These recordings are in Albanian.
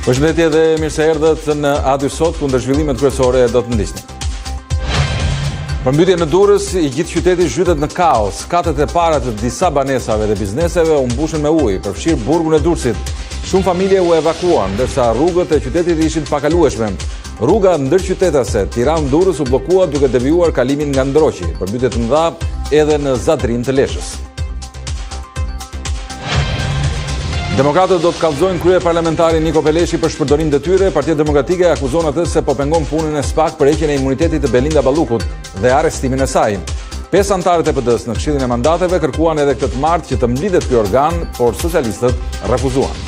Përshëndetje dhe mirë se erdhët në A2 Sot, ku ndër zhvillimet kryesore do të ndiqni. Përmbytje në Durrës, i gjithë qyteti zhytet në kaos. Katet e para të disa banesave dhe bizneseve u mbushën me ujë, përfshirë burgun e Durrësit. Shumë familje u evakuuan, ndërsa rrugët e qytetit ishin të pakalueshme. Rruga ndërqytetase Tiranë-Durrës u bllokua duke devijuar kalimin nga Ndroqi. Përmbytje të mëdha edhe në Zadrimë të Lezhës. Demokratët do të kallëzojnë kryeparlamentarin Niko Peleshi për shpërdorim detyre. Partia Demokratike akuzon atë se po pengon punën e SPAK për heqjen e imunitetit të Belinda Ballukut dhe arrestimin e saj. Pesë anëtarët e PD-së në Këshillin e Mandateve kërkuan edhe këtë të martë që të mblidhet ky organ, por socialistët refuzuan.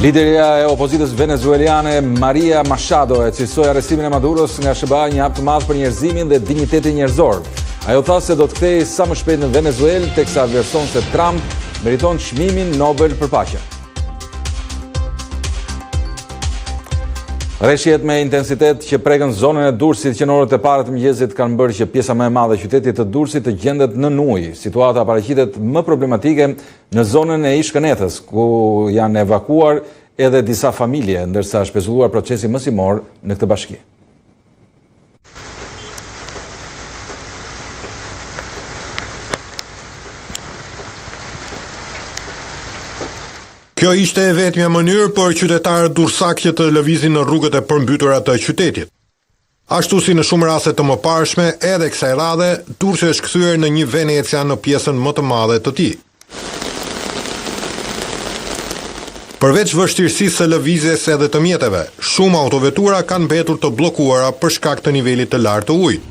Liderja e opozitës venezueliane Maria Machado e cilësoi arrestimin e Maduros nga SHBA një hap të madh për njerëzimin dhe dinjitetin njerëzor. Ajo tha se do të kthehej sa më shpejt në Venezuelë, teksa vlerëson se Trump meriton çmimin Nobel për paqen. Reshjet me intensitet që prekën zonën e Durrësit që në orët e para të mëngjesit kanë bërë që pjesa më e madhe e qytetit të Durrësit të gjendet nën ujë. Situata paraqitet më problematike në zonën e ish-kënetës, ku janë evakuuar edhe disa familje, ndërsa është pezulluar procesi mësimor në këtë bashki. Kjo ishte e vetmja mënyrë për qytetarët durrsakë që të lëvizin në rrugët e përmbytura të qytetit. Ashtu si në shumë raste të mëparshme, edhe kësaj radhe, Durrësi është kthyer në një Venecia në pjesën më të madhe të tij. Përveç vështirësisë së lëvizjes edhe të mjeteve, shumë autovetura kanë mbetur të bllokuara për shkak të nivelit të lartë të ujit.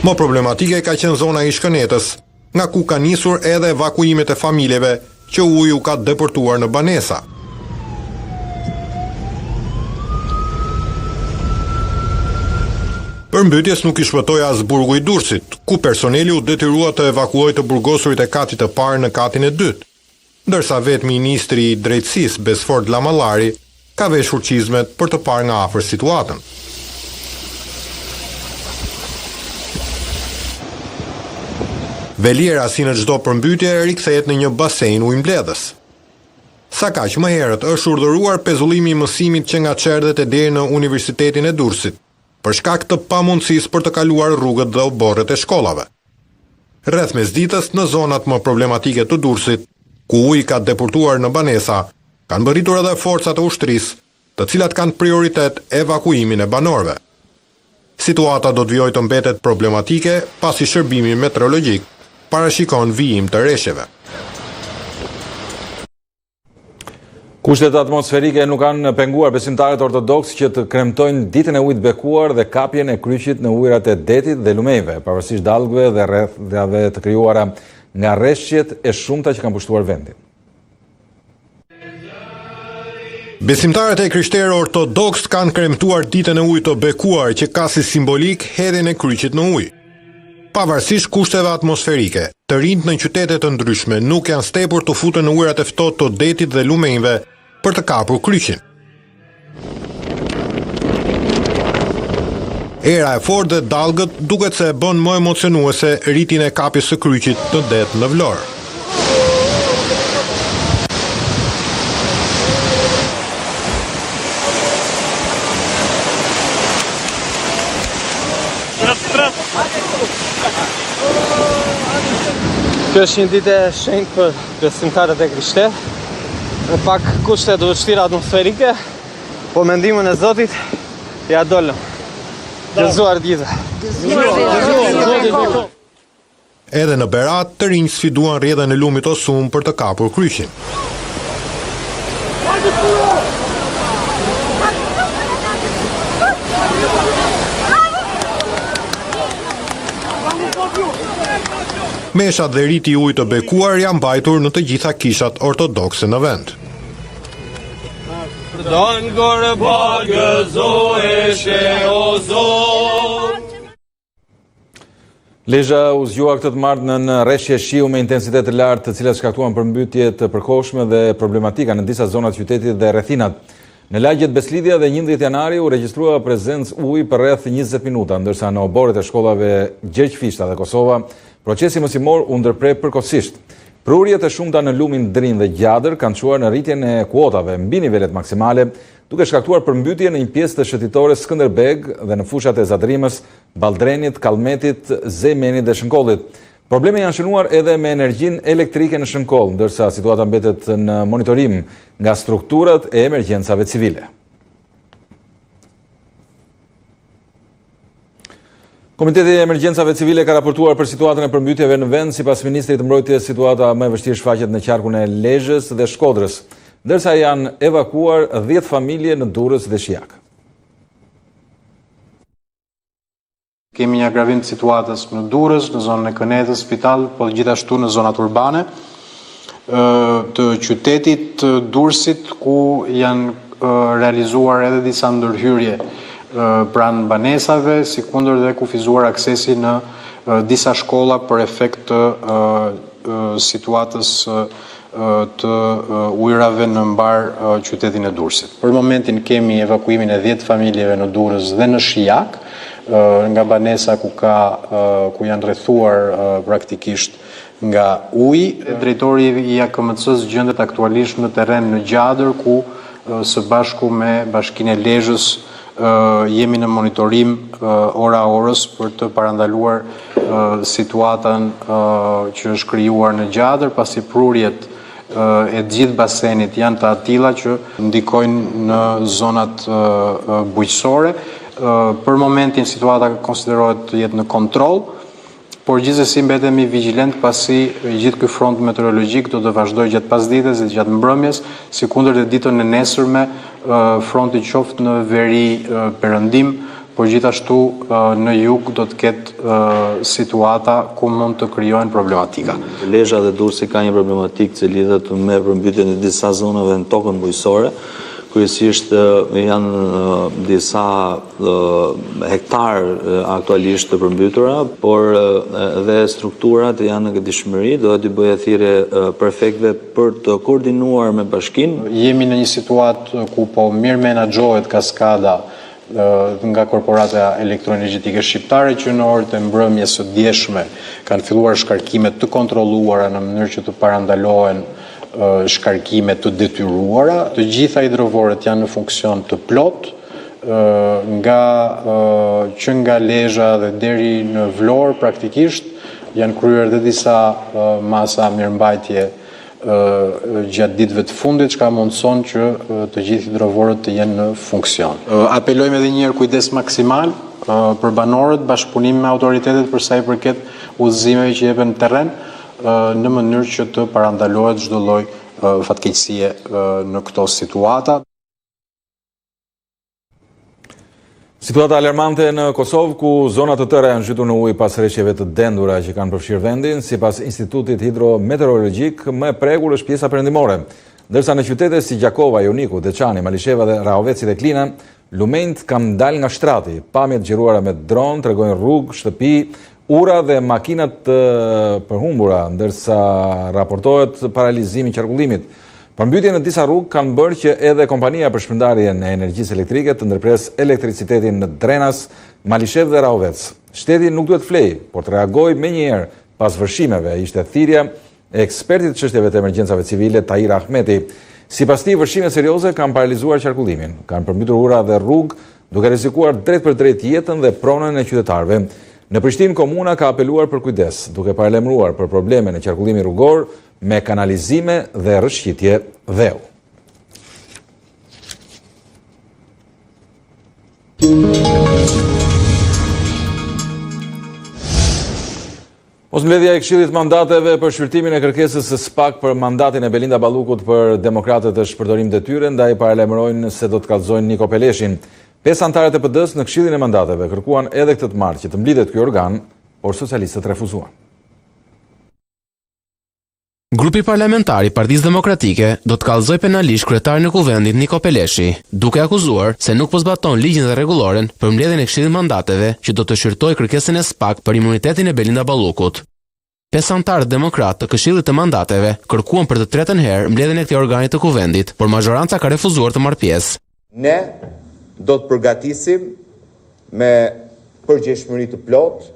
Më problematike ka qenë zona e ish-kënetës, nga ku kanë nisur edhe evakuimet e familjeve që uji u ka depërtuar në banesa. Përmbytjes nuk i shpëtoi as burgu i Durrësit, ku personeli u detyrua të evakuojë të burgosurit e katit të parë në katin e dytë, ndërsa vetë ministri i Drejtësisë, Besfort Lamallari, ka veshur çizmet për të parë nga afër situatën. Veliera si në çdo përmbytje rikthehet në një basen ujëmbledhës. Sakaq, më herët është urdhëruar pezullimi i mësimit që nga çerdhet e deri në Universitetin e Durrësit, për shkak të pamundësisë për të kaluar rrugët dhe oborret e shkollave. Rreth mesditës, në zonat më problematike të Durrësit, ku uji ka depërtuar në banesa, kanë mbërritur edhe forcat e ushtrisë, të cilat kanë prioritet evakuimin e banorëve. Situata do të vijojë të mbetet problematike, pasi shërbimi meteorologjik parashikon vijim të reshjeve. Kushtet atmosferike nuk kanë penguar besimtarët ortodoksë që të kremtojnë ditën e ujit të bekuar dhe kapjen e kryqit në ujërat e detit dhe lumenjve, pavarësisht dallgëve dhe rrjedhave të krijuara nga reshjet e shumta që kanë pushtuar vendin. Besimtarët e krishterë ortodoksë kanë kremtuar ditën e ujit të bekuar që ka si simbolikë hedhjen e kryqit në ujë. Pavarësisht kushteve atmosferike, të rinjtë në qytete të ndryshme nuk janë stepur të futen në ujërat e ftohtë të detit dhe lumenjve për të kapur kryqin. Era e fortë dhe dallgët duket se e bënë më emocionuese ritin e kapjes së kryqit në det në Vlorë. Kjo është një ditë e shenjtë për besimtarët e krishterë. Me pak kushte të vështira atmosferike, po me ndihmën e Zotit ia dolëm. Gëzuar të gjithëve. Gëzuar. Edhe në Berat, të rinjtë sfiduan rrjedhën e lumit Osum për të kapur kryqin. Meshat dhe riti i ujit të bekuar janë mbajtur në të gjitha kishat ortodokse në vend. Lezha u zgjua këtë të martë nën reshje shiu me intensitet të lartë, të cilat shkaktuan përmbytje të përkohshme dhe problematika në disa zona të qytetit dhe rrethinat. Në lagjet Besëlidhja dhe 11 janari u regjistrua prezencë uji për rreth 20 minuta, ndërsa në oborret e shkollave Gjergj Fishta dhe Kosova. Procesi mësimor u ndërpre përkohësisht. Prurjet e shumta në lumin Drin dhe Gjadër kanë çuar në rritjen e kuotave mbi nivelet maksimale, duke shkaktuar përmbytje në një pjesë të shëtitores Skënderbeg dhe në fushat e Zadrimës, Balldrenit, Kallmetit, Zejmenit dhe Shënkollit. Probleme janë shënuar edhe me energjinë elektrike në Shënkoll, ndërsa situata mbetet në monitorim nga strukturat e emergjencave civile. Komiteti i Emergjencave Civile ka raportuar për situatën e përmbytjeve në vend, sipas ministrit të Mbrojtjes, situata më e vështirë shfaqet në qarkun e Lezhës dhe Shkodrës, ndërsa janë evakuuar 10 familje në Durrës dhe Shijak. Kemi një agravim të situatës në Durrës, në zonën e Kënetës, Spital, por gjithashtu në zonat urbane të qytetit të Durrësit ku janë realizuar edhe disa ndërhyrje pranë banesave, sikundër dhe kufizuar aksesi në disa shkolla për efekt të situatës të ujërave në mbarë qytetin e Durrësit. Për momentin kemi evakuimin e 10 familjeve në Durrës dhe në Shijak, nga banesa ku ka ku janë rrethuar praktikisht nga uji. Drejtori i AKMC-së gjendet aktualisht në terren në Gjadër ku së bashku me Bashkinë e Lezhës jemi në monitorim ora orës për të parandaluar situatën që është krijuar në Gjadër, pasi prurjet e gjithë basenit janë të atilla që ndikojnë në zonat bujqësore. Për momentin situata konsiderohet të jetë në kontroll. Por gjithsesi mbetemi vigjilent pasi i gjithë ky front meteorologjik do të vazhdojë gjatë pasdites dhe gjatë mbrëmjes, sikundër dhe ditën e nesërme fronti qoftë në veri perëndim, por gjithashtu në jug do të ketë situata ku mund të krijohen problematika. Lezha dhe Durrësi ka një problematikë që lidhet me përmbytjen e disa zonave në tokën bujqësore. Kryesisht janë disa hektarë aktualisht të përmbytura, por dhe strukturat janë në gatishmëri, do t'i bëja thirrje prefektëve për të koordinuar me bashkinë. Jemi në një situatë ku po mirëmenaxhohet kaskada nga Korporata Elektroenergjetike Shqiptare që në orët e mbrëmjes së djeshme kanë filluar shkarkime të kontrolluara në mënyrë që të parandalohen shkarkime të detyruara. Të gjitha hidrovorët janë në funksion të plotë, nga që nga Lezha dhe deri në Vlorë praktikisht janë kryer dhe disa masa mirëmbajtje gjatë ditëve të fundit, çka mundëson që të gjithë hidrovorët të jenë në funksion. Apelojmë edhe një herë kujdes maksimal për banorët, bashkëpunim me autoritetet për sa i përket udhëzimeve që jepen në terren, në mënyrë që të parandalohet çdo lloj fatkeqësie në këto situata. Situata alarmante në Kosovë, ku zona të tëra janë zhytur në ujë pas reshjeve të dendura që kanë përfshirë vendin, sipas Institutit Hidrometeorologjik, më e prekur është pjesa perëndimore. Ndërsa në qytete si Gjakova, Joniku, Deçani, Malisheva dhe Rahoveci dhe Klina, lumenjtë kanë dalë nga shtrati. Pamjet e xhiruara me dron tregojnë rrugë, shtëpi, ura dhe makina të përhumbura, ndërsa raportohet paralizimi i qarkullimit. Përmbytje në disa rrugë kanë bërë që edhe kompania për shpërndarjen e energjisë elektrike të ndërpresë elektricitetin në Drenas, Malishevë dhe Rahovec. Shteti nuk duhet të flejë, por të reagojë menjëherë pas vërshimeve, ishte thirrja e ekspertit të çështjeve të emergjencave civile, Tahir Ahmeti. Sipas tij, vërshimet serioze kanë paralizuar qarkullimin, kanë përmbytur ura dhe rrugë, duke rrezikuar drejtpërdrejt jetën dhe pronën e qytetarëve. Në Prishtinë, komuna ka apeluar për kujdes, duke paralajmëruar për probleme në qarkullimin rrugor, me kanalizime dhe rrëshqitje dheu. Mosmbledhja e Këshillit të Mandateve për shqyrtimin e kërkesës së SPAK për mandatin e Belinda Ballukut për demokratët është shpërdorim detyre, ndaj paralajmërojnë se do të kallëzojnë Niko Peleshin. Pesë anëtarët e PD-së në Këshillin e Mandateve kërkuan edhe këtë të martë që të mblidhet ky organ, por socialistët refuzuan. Grupi Parlamentar i Partisë Demokratike do të kallëzojë penalisht kryetarin e Kuvendit Niko Peleshi, duke akuzuar se nuk po zbaton ligjin dhe rregulloren për mbledhjen e Këshillit të Mandateve që do të shqyrtojë kërkesën e SPAK për imunitetin e Belinda Ballukut. Pesë anëtarët demokratë të Këshillit të Mandateve kërkuan për të tretën herë mbledhjen e këtij organi të Kuvendit, por mazhoranca ka refuzuar të marrë pjesë. Ne do të përgatisim me përgjegjshmëri të plotë.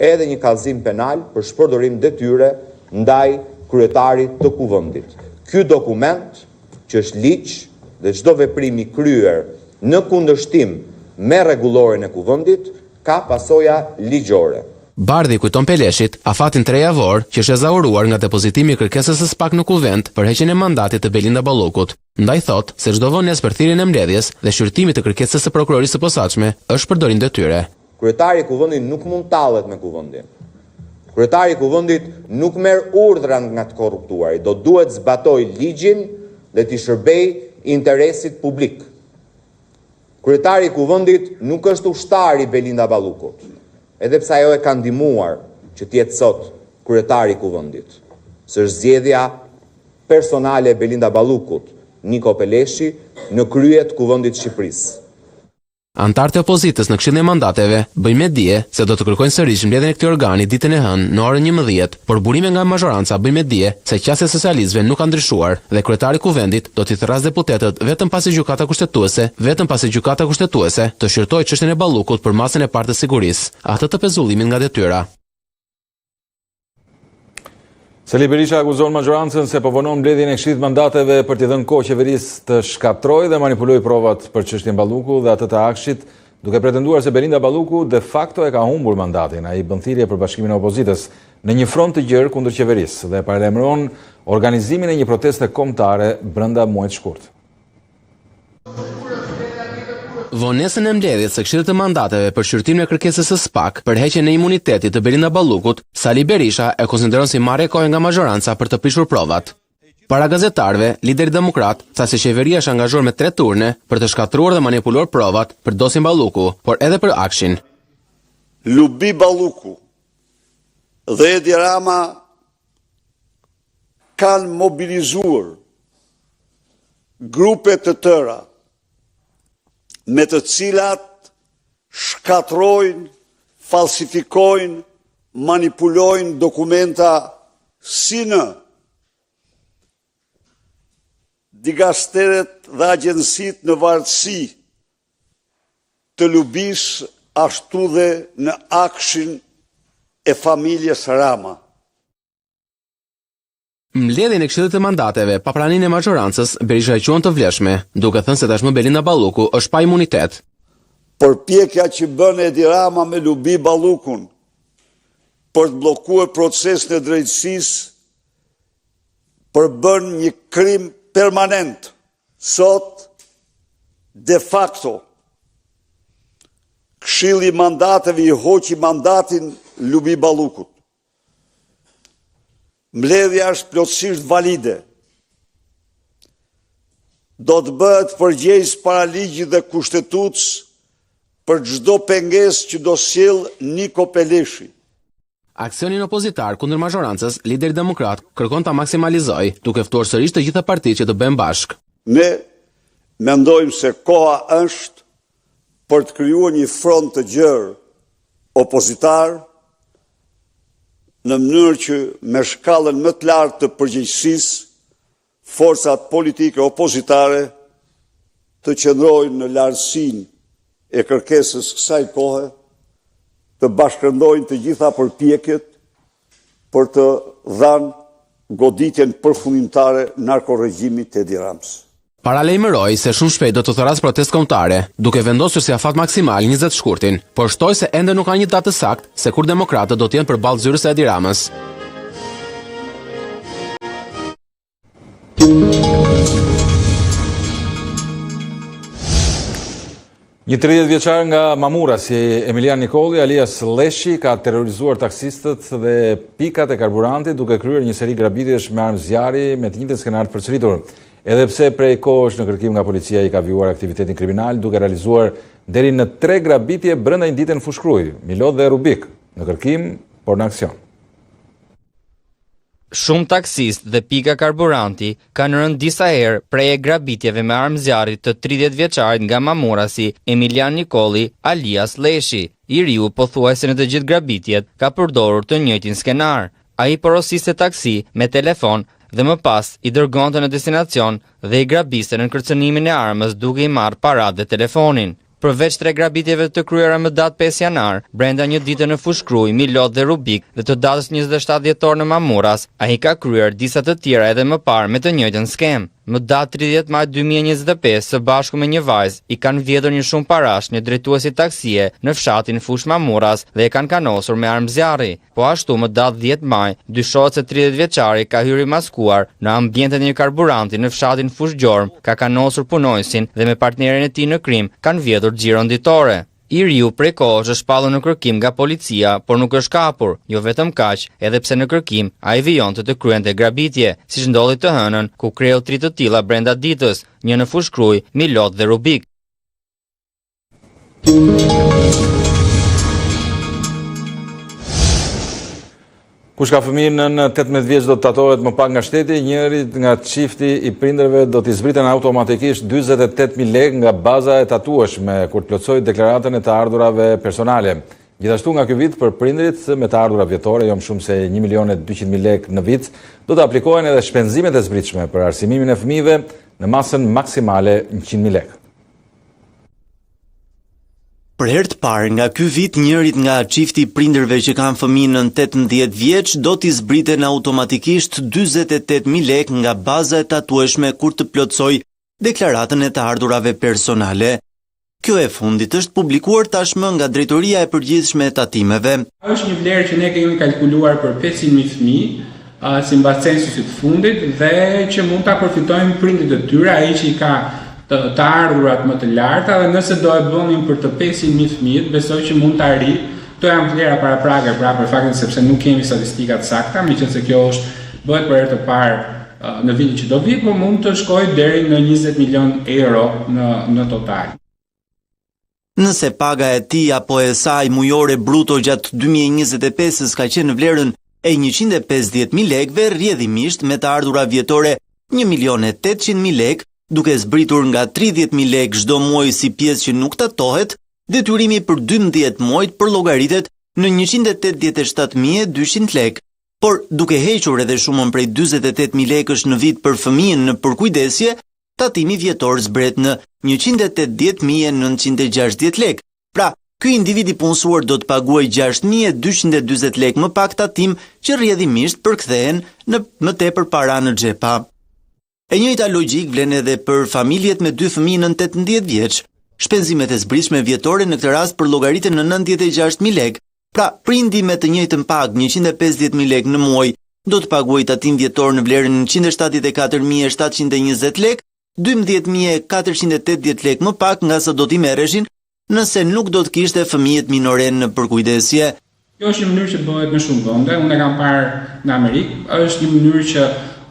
edhe një kallëzim penal për shpërdorim detyre ndaj kryetarit të Kuvendit. Ky dokument, që është ligj dhe çdo veprim i kryer në kundërshtim me rregulloren e Kuvendit, ka pasoja ligjore. Bardhi i kujton Peleshit afatin trejavor që është ezauruar nga depozitimi i kërkesës së SPAK në Kuvend për heqjen e mandatit të Belinda Ballukut. Ndaj thotë se çdo vonesë për thirrjen e mbledhjes dhe shqyrtimit të kërkesës së Prokurorisë së Posaçme është shpërdorim detyre. Kryetari i Kuvendit nuk mund të tallet me Kuvendin. Kryetari i Kuvendit nuk merr urdhra nga të korruptuarit, do duhet të zbatojë ligjin dhe t'i shërbejë interesit publik. Kryetari i Kuvendit nuk është ushtar i Belinda Ballukut, edhe pse ajo e ka ndihmuar që të jetë sot kryetar i Kuvendit. Se është zgjedhja personale e Belinda Ballukut, Niko Peleshi, në krye të Kuvendit të Shqipërisë. Anëtarët e opozitës në Këshillin e Mandateve bëjnë me dije se do të kërkojnë sërish mbledhjen e këtij organi ditën e hënë në orën 11, por burime nga mazhoranca bëjnë me dije se qasja e socialistëve nuk ka ndryshuar dhe kryetari i Kuvendit do t'i thërrasë deputetët vetëm pasi Gjykata Kushtetuese vetëm pasi Gjykata Kushtetuese të shqyrtojë çështjen e Ballukut për masën e parë të sigurisë, atë të pezullimit nga detyra. Sali Berisha akuzon mazhorancën se po vonon mbledhjen e Këshillit të Mandateve për t'i dhënë kohë qeverisë të shkatërrojë dhe manipulojë provat për çështjen Balluku dhe atë të AKSHI-t, duke pretenduar se Belinda Balluku de facto e ka humbur mandatin. Ai bën thirrje për bashkimin e opozitës në një front të gjerë kundër qeverisë dhe paralajmëron organizimin e një proteste kombëtare brenda muajit shkurt. Vonesën e mbledhjes së Këshillit të Mandateve për shqyrtimin e kërkesës së SPAK për heqjen e imunitetit të Belinda Ballukut, Sali Berisha e konsideron si marrje kohe nga mazhoranca për të prishur provat. Para gazetarëve, lideri demokrat tha se qeveria është angazhuar me tre turne për të shkatërruar dhe manipuluar provat për dosjen Balluku, por edhe për AKSHI-n. Lubi Balluku dhe Edi Rama kanë mobilizuar grupe të tëra me të cilat shkatërrojnë, falsifikojnë, manipulojnë dokumenta si në dikasteret dhe agjencitë në vartësi të Lubisë ashtu dhe në AKSHI-n e familjes Rama. Mbledhjen e Këshillit të Mandateve pa praninë e mazhorancës, Berisha e quan të vlefshme, duke thënë se tashmë Belinda Balluku është pa imunitet. Përpjekja që bën Edi Rama me Lubi Ballukun për të bllokuar procesin e drejtësisë përbën një krim permanent. Sot, de facto, Këshilli i Mandateve i hoqi mandatin Lubi Ballukut. Mbledhja është plotësisht valide. Do të bëhet përgjegjës para ligjit dhe kushtetutës për çdo pengesë që do sjellë Niko Peleshi. Aksionin opozitar kundër mazhorancës, lideri demokrat kërkon ta maksimalizojë, duke ftuar sërish të gjitha partitë që të bëhen bashkë. Ne mendojmë se koha është për të krijuar një front të gjerë opozitar në mënyrë që me shkallën më të lartë të përgjegjësisë forcat politike opozitare të qëndrojnë në lartësinë e kërkesës kësaj kohe, të bashkërendojnë të gjitha përpjekjet për të dhënë goditjen përfundimtare narkoregjimit të Edi Ramës. Paralajmëroi se shumë shpejt do të thërrasë protestë kombëtare, duke vendosur si afat maksimal 20 shkurtin, por shtoi se ende nuk ka një datë të saktë se kur demokratët do të jenë përballë zyrës së Edi Ramës. Një 30 vjeçar nga Mamurrasi, Emilian Nikolli, alias Lleshi, ka terrorizuar taksistët dhe pikat e karburantit duke kryer një seri grabitjesh me armë zjarri me të njëjtin skenar të përsëritur. Edhe pse prej kohësh në kërkim nga policia ai ka vijuar aktivitetin kriminal duke realizuar deri në tre grabitje brenda një dite në Fushë-Krujë, Milot dhe Rubik, në kërkim, por në aksion. Shumë taksistë dhe pika karburanti kanë rënë disa herë pre e grabitjeve me armë zjarri të 30 vjeçarit nga Mamurrasi, Emilian Nikolli, alias Lleshi. I riu pothuajse në të gjithë grabitjet ka përdorur të njëjtin skenar. Ai porosiste taksi me telefon dhe më pas i dërgonte në destinacion dhe i grabiste nën kërcënimin e armës duke i marrë paratë dhe telefonin. Përveç tre grabitjeve të kryera më datë 5 janar, brenda një dite në Fushë-Krujë, Milot dhe Rubik dhe të datës 27 dhjetor në Mamurras, ai ka kryer disa të tjera edhe më parë me të njëjtën skemë. Më datë 30 maj 2025, së bashku me një vajzë, i kanë vjedhur një shumë parash një drejtuesi taksie në fshatin Fushë Mamurras dhe e kanë kanosur me armë zjarri. Po ashtu më datë 10 maj, dyshohet se 30 vjeçari ka hyrë i maskuar në ambientet e një karburanti në fshatin Fushë Gjorm, ka kanosur punonjësin dhe me partnerin e tij në krim kanë vjedhur xhiron ditore. I riu prej kohësh është shpallur në kërkim nga policia, por nuk është kapur. Jo vetëm kaq, edhe pse në kërkim, ai vijonte të kryente grabitje, siç ndodhi të hënën, ku kreu tri të tilla brenda ditës, një në Fushë-Krujë, Milot dhe Rubik. Kush ka fëmijë nën 18 vjeç do të tatohet më pak nga shteti, njërit nga çifti i prindërve do t'i zbriten automatikisht 48.000 lekë nga baza e tatueshme kur të plotësojë deklaratën e të ardhurave personale. Gjithashtu nga ky vit për prindërit me të ardhura vjetore jo më shumë se 1 milion e 200.000 lekë në vit, do të aplikohen edhe shpenzimet e zbritshme për arsimimin e fëmijëve në masën maksimale 100.000 lekë. Për herë të parë nga ky vit njërit nga çifti i prindërve që kanë fëmijë nën 18 vjeç do t'i zbriten automatikisht 48.000 lekë nga baza e tatueshme kur të plotësojë deklaratën e të ardhurave personale. Kjo e fundit është publikuar tashmë nga Drejtoria e Përgjithshme e Tatimeve. Është një vlerë që ne kemi kalkuluar për 500.000 fëmijë, simbas censusit të fundit dhe që mund ta përfitojnë prindërit e tyre, ai që i ka të, të ardhurat më të larta dhe nëse do e bënim për të 500.000 fëmijët, besoj që mund të arrijë. Këto janë vlera paraprake, pra për faktin sepse nuk kemi statistika të sakta, meqenëse kjo është bëhet për herë të parë në vitin që do vijë, por mund të shkojë deri në 20 milion euro në në total. Nëse paga e tij apo e saj mujore bruto gjatë 2025-ës ka qenë në vlerën e 150.000 lekëve, rrjedhimisht me të ardhura vjetore 1.800.000 lekë, duke zbritur nga 30.000 lekë çdo muaj si pjesë që nuk tatohet, detyrimi për 12 muajt përllogaritet në 187.200 lekë. Por, duke hequr edhe shumën prej 48.000 lekësh në vit për fëmijën në përkujdesje, tatimi vjetor zbret në 180.960 lekë. Pra, ky individ i punësuar do të paguajë 6.240 lekë më pak tatim që rrjedhimisht përkthehen në më tepër para në xhepa. E njëjta logjikë vlen edhe për familjet me dy fëmijë nën 18 vjeç. Shpenzimet e zbritshme vjetore në këtë rast përllogariten në 96.000 lekë. Pra, prindi me të njëjtën pagë 150.000 lekë në muaj do të paguajë tatim vjetor në vlerën 174.720 lekë, 12.480 lekë më pak nga sa do t'i merreshin nëse nuk do të kishte fëmijët minorenë në përkujdesje. Kjo është një mënyrë që bëhet në shumë vende, unë e kam parë në Amerikë, është një mënyrë që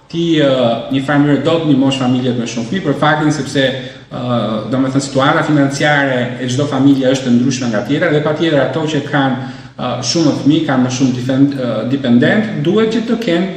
ti një farë mënyrë do të ndihmosh familjet me shumë fëmijë për faktin sepse domethënë situata financiare e çdo familje është e ndryshme nga tjetra dhe patjetër ato që kanë shumë fëmijë, kanë më shumë dependent, duhet që të kenë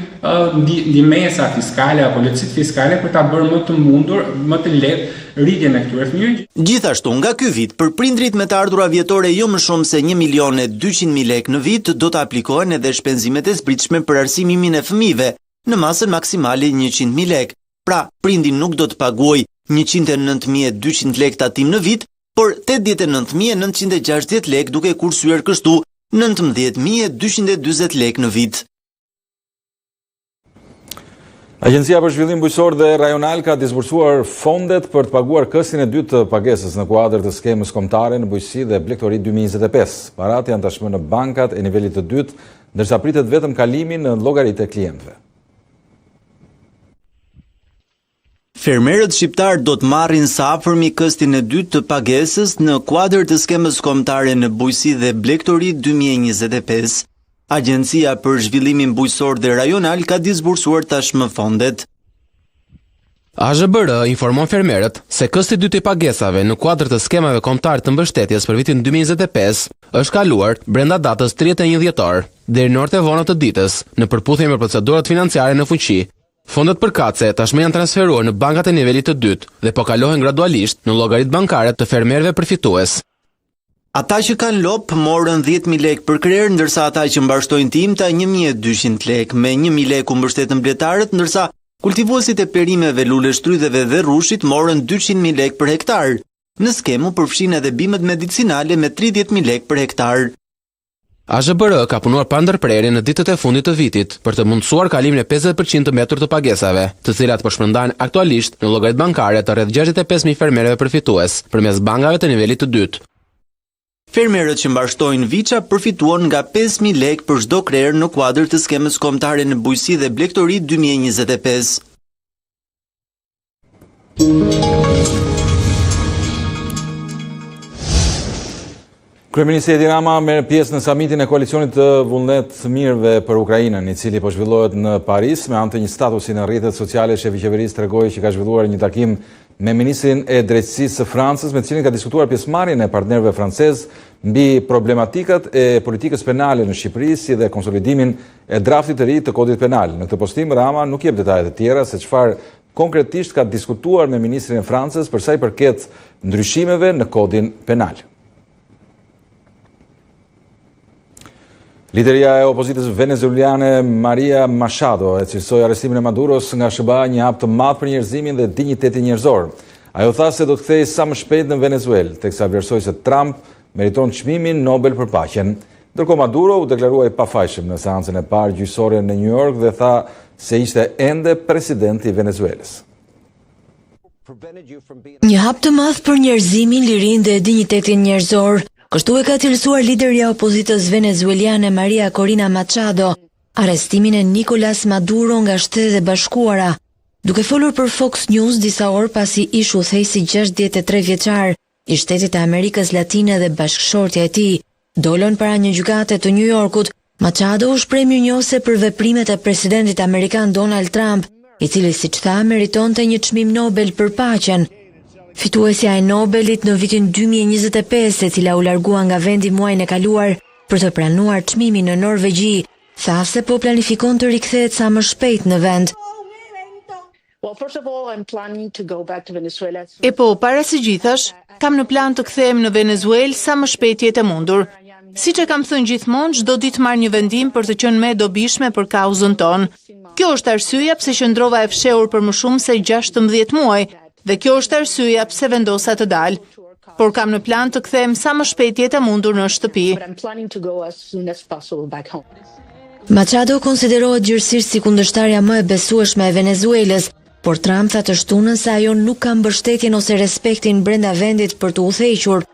ndihmesa fiskale apo lehtësitë fiskale për ta bërë më të mundur, më të lehtë rritjen e këtyre fëmijëve. Gjithashtu, nga ky vit, për prindërit me të ardhura vjetore jo më shumë se 1 milion e 200 mijë lekë në vit, do të aplikohen edhe shpenzimet e zbritshme për arsimimin e fëmijëve, në masën maksimale 100.000 lekë. Pra, prindi nuk do të paguajë 109.200 lekë tatim në vit, por 89.960 lekë duke kursyer kështu 19.240 lekë në vit. Agjencia për Zhvillim Bujqësor dhe Rajonal ka disbursuar fondet për të paguar këstin e dytë të pagesës në kuadër të skemës kombëtare në bujqësi dhe blegtori 2025. Paratë janë tashmë në bankat e nivelit të dytë, ndërsa pritet vetëm kalimi në llogaritë e klientëve. Fermerët shqiptarë do të marrin së afërmi këstin e dytë të pagesës në kuadër të skemës kombëtare në bujqësi dhe blegtori 2025. Agjencia për Zhvillimin Bujqësor dhe Rajonal ka disbursuar tashmë fondet. AZHBR informon fermerët se kësti i dytë i pagesave në kuadër të skemave kombëtare të mbështetjes për vitin 2025 është kaluar brenda datës 31 dhjetor, deri në orët e vona të ditës, në përputhje me procedurat financiare në fuqi. Fondet përkatëse tashmë janë transferuar në bankat e nivelit të dytë dhe po kalohen gradualisht në llogaritë bankare të fermerëve përfitues. Ata që kanë lopë morën 10.000 lekë për krerë, ndërsa ata që mbarështojnë të imta 1.200 lekë. Me 1.000 lekë u mbështetën bletarët, ndërsa kultivuesit e perimeve, luleshtrydheve dhe rrushit morën 200.000 lekë për hektar. Në skemë u përfshinë edhe bimët medicinale me 30.000 lekë për hektar. AZHBR ka punuar pa ndërprerje në ditët e fundit të vitit për të mundësuar kalimin e 50% të mbetur të pagesave, të cilat po shpërndahen aktualisht në llogaritë bankare të rreth 65.000 fermerëve përfitues, përmes bankave të nivelit të dytë. Fermerët që mbarështojnë viça përfituan nga 5.000 lekë për çdo krerë në kuadër të skemës kombëtare në bujqësi dhe blegtori 2025. Kryeministri Edi Rama merr pjesë në samitin e koalicionit të vullnetmirëve për Ukrainën, i cili po zhvillohet në Paris. Me anë të një statusi në rrjetet sociale, shefi i qeverisë tregoi që ka zhvilluar një takim me ministrin e Drejtësisë së Francës, me të cilin ka diskutuar pjesëmarrjen e partnerëve francezë mbi problematikat e politikës penale në Shqipëri, si dhe konsolidimin e draftit të ri të Kodit Penal. Në këtë postim Rama nuk jep detaje të tjera se çfarë konkretisht ka diskutuar me ministrin e Francës për sa i përket ndryshimeve në Kodin Penal. Liderja e opozitës venezueliane Maria Machado e cilësoi arrestimin e Maduros nga SHBA një hap të madh për njerëzimin dhe dinjitetin njerëzor. Ajo tha se do të kthehej sa më shpejt në Venezuelë, teksa vlerësoi se Trump meriton çmimin Nobel për paqen. Ndërkohë Maduro u deklarua i pafajshëm në seancën e parë gjyqësore në New York dhe tha se ishte ende president i Venezuelës. Një hap të madh për njerëzimin, lirinë dhe dinjitetin njerëzor. Kështu e ka cilësuar liderja e opozitës venezueliane Maria Corina Machado arrestimin e Nicolas Maduro nga Shtetet e Bashkuara. Duke folur për Fox News disa orë pasi ish udhëheqësi 63 vjeçar i shtetit të Amerikës Latine dhe bashkëshortja e tij dolën para një gjykate të New Yorkut, Machado u shpreh mirënjohëse për veprimet e presidentit amerikan Donald Trump, i cili siç tha meritonte një çmim Nobel për paqen. Fituesja e Nobelit në vitin 2025, e cila u largua nga vendi muajin e kaluar për të pranuar çmimin në Norvegji, tha se po planifikon të rikthehet sa më shpejt në vend. E po, para së gjithash, kam në plan të kthehem në Venezuelë sa më shpejt të jetë e mundur. Siç e kam thënë gjithmonë, çdo ditë marr një vendim për të qenë më e dobishme për kauzën tonë. Kjo është arsyeja pse qëndrova e fshehur për më shumë se 16 muaj dhe kjo është arsyeja pse vendosa të dal. Por kam në plan të kthehem sa më shpejt të jetë e mundur në shtëpi. Machado konsiderohet gjerësisht si kundërshtarja më e besueshme e Venezuelës, por Trump tha të shtunën se ajo nuk ka mbështetjen ose respektin brenda vendit për të udhëhequr.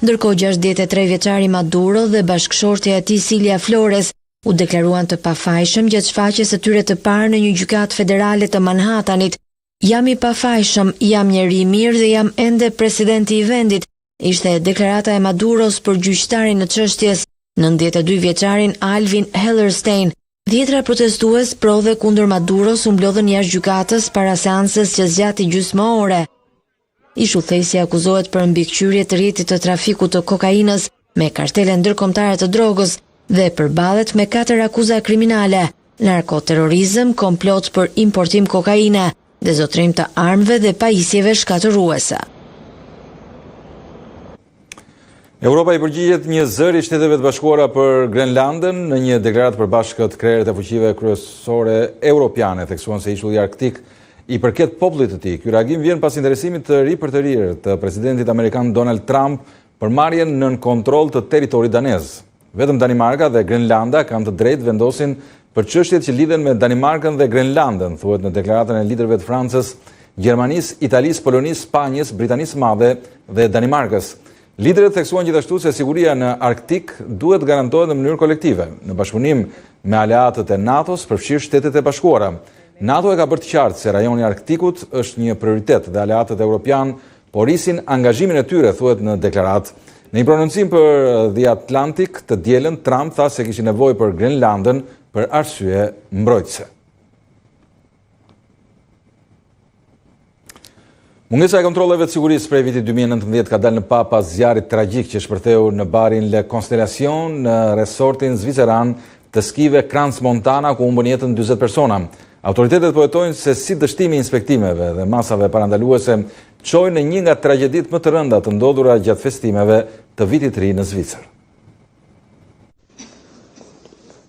Ndërkohë 63 vjeçari Maduro dhe bashkëshortja e tij Cilia Flores u deklaruan të pafajshëm gjatë shfaqjes së tyre të parë në një gjykatë federale të Manhattanit. Jam i pafajshëm, jam njeri i mirë dhe jam ende presidenti i vendit, Ishte deklarata e Maduros për gjyqtarin e çështjes, 92 vjeçarin Alvin Hellerstein. Dhjetra protestues pro dhe kundër Maduros u mblodhën jashtë gjykatës para seancës që zgjati gjysmë ore. Ish udhëheqësi akuzohet për mbikëqyrje të rrjetit të trafikut të kokainës me kartele ndërkombëtare të drogës dhe përballet me katër akuza kriminale, narkoterrorizëm, komplot për importim kokaine, dhe zotërim të armëve dhe pajisjeve shkatërruese. Europa i përgjigjet një zëri Shteteve të Bashkuara për Grenlandën në një deklaratë të përbashkët krerët e fuqive kryesore europiane theksuan se ishulli Arktik i përket popullit të tij. Ky reagim vjen pas interesimit të ripërtërirë të presidentit amerikan Donald Trump për marrjen nën kontroll të territorit danez. Vetëm Danimarka dhe Grenlanda kanë të drejtë të vendosin për çështjet që lidhen me Danimarkën dhe Grenlandën, thuhet në deklaratën e liderëve të Francës, Gjermanisë, Italisë, Polonisë, Spanjës, Britanisë së Madhe dhe Danimarkës. Liderët theksuan gjithashtu se siguria në Arktik duhet të garantohet në mënyrë kolektive, në bashkëpunim me aleatët e NATO-s, përfshirë Shtetet e Bashkuara. NATO e ka bërë të qartë se rajoni i Arktikut është një prioritet dhe aleatët europianë po rrisin angazhimin e tyre, thuhet në deklaratë. Në një prononcim për The Atlantic të dielën, Trump tha se kishin nevojë për Grenlandën për arsye mbrojtëse. Mungesa e kontrolleve të sigurisë prej vitit 2019 ka dalë në pah pas zjarrit tragjik që shpërtheu në barin Le Constellation në resortin zviceran të skive Crans Montana ku humbën jetën 40 persona. Autoritetet po hetojnë se si dështimi i inspektimeve dhe masave parandaluese çoi në një nga tragjeditë më të rënda të ndodhura gjatë festimeve të Vitit të Ri në Zvicër.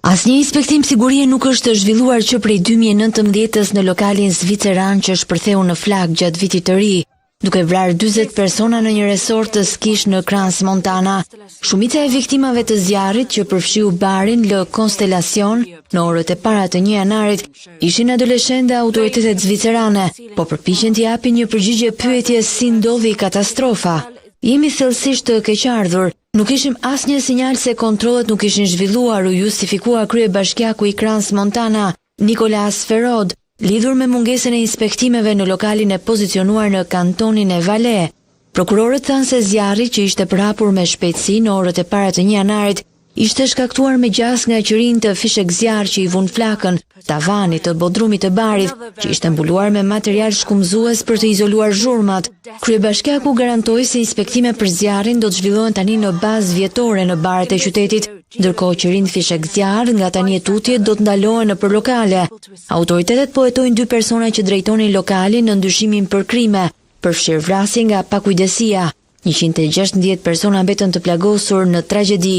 Asnjë inspektim sigurie nuk është zhvilluar që prej 2019-s në lokalin zviceran që shpërtheu në flakë gjatë Vitit të Ri. duke vrarë 40 persona në një resort të skish në Crans Montana. Shumica e viktimave të zjarrit që përfshiu barin Le Constellation në orët e para të 1 janarit ishin adoleshentë dhe autoritetet zvicerane po përpiqen t'i japin një përgjigje pyetjes si ndodhi katastrofa. Jemi thellësisht të keqardhur. Nuk kishim asnjë sinjal se kontrollet nuk ishin zhvilluar, u justifikua kryebashkiaku i Crans Montana, Nicolas Ferrod, lidhur me mungesën e inspektimeve në lokalin e pozicionuar në kantonin e Valais. Prokurorët thanë se zjarri, që ishte përhapur me shpejtësi në orët e para të një janarit, Ishte shkaktuar me gjasë nga qirinjtë fishekzjarrë që i vunë flakën tavanit të bodrumit të barit, që ishte mbuluar me material shkumëzues për të izoluar zhurmat. Kryebashkiaku garantoi se inspektime për zjarrin do të zhvillohen tani në bazë vjetore në baret e qytetit, ndërkohë qirinjtë fishekzjarrë nga tani e tutje do të ndalohen nëpër lokale. Autoritetet po hetojnë dy persona që drejtonin lokalin nën dyshimin për krime, përfshirë vrasje nga pakujdesia. 116 persona mbetën të plagosur në tragjedi,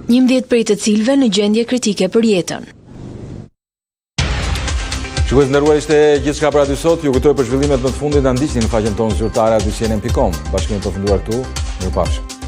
11 prej të cilëve në gjendje kritike për jetën. Shikues të nderuar ishte gjithçka për aty sot. Ju kujtoj për zhvillimet më të fundit na ndiqni në faqen tonë zyrtare aty cnn.com. Bashkë kemi përfunduar këtu. Mirupafshim.